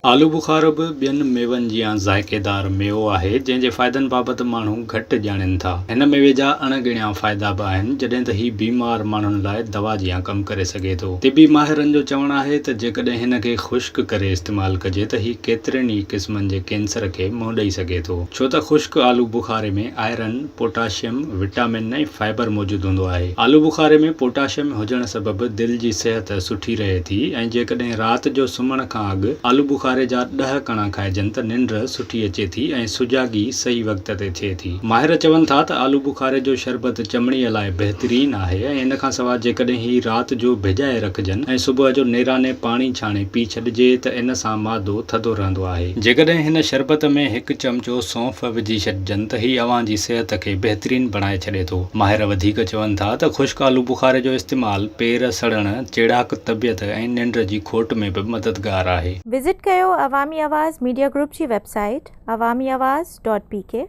آلو بخارو به ٻين ميون جيان ذائقيدار ميوو آهي، جنهن جي فائدن بابت ماڻهو گهٽ ڄاڻين ٿا. هن ميوي جا اڻ ڳڻيا فائدا به آهن، جڏهن ته هي بيمار ماڻهن لاء دوا جيان ڪم ڪري سگهي ٿو. طبي ماهرن جو چوڻ آهي ته جيڪڏهن هن کي خشڪ ڪري استعمال ڪجي ته هي ڪيترين ئي قسمن جي ڪينسر کي منهن ڏئي سگهي ٿو. ڇو ته خشڪ آلو Bukhari ۾ iron, potassium, vitamin ۽ fibre موجود هوندو آهي. آلو بخاري ۾ پوٽاشيم هجڻ سبب دل جي صحت سٺي رهي ٿي ۽ جيڪڏهن رات جو سمهڻ کان اڳ آلو بخاري جا ڏهه ڪڻا کائجن ته ننڊ سٺي اچي ٿي ۽ سجاڳي صحيح وقت تي ٿئي ٿي. ماهر چون ٿا ته آلو بخاري جو شربت چمڙيء لاء بهترين آهي ۽ ان کان سواء جيڪڏهن هي رات جو ڀڄائي رکجن ۽ صبح جو نيراني پاڻي ڇاڻي پي ڇڏجي ته ان سان معدو ٿڌو رهندو آهي. جيڪڏهن هن شربت ۾ هڪ چمچو سونف وجهي ڇڏجن ته هي اوهان جي صحت کي بهترين بڻائي ڇڏي ٿو. ماهر وڌيڪ چون ٿا ته خشڪ آلو بخاري جو استعمال پير سڙڻ، چيڙاڪ طبيعت ۽ ننڊ جي کوٽ ۾ به مددگار آهي. وزٽ ڪيو عوامي آواز ميڊيا گروپ جي website Awami Awaz dot P K.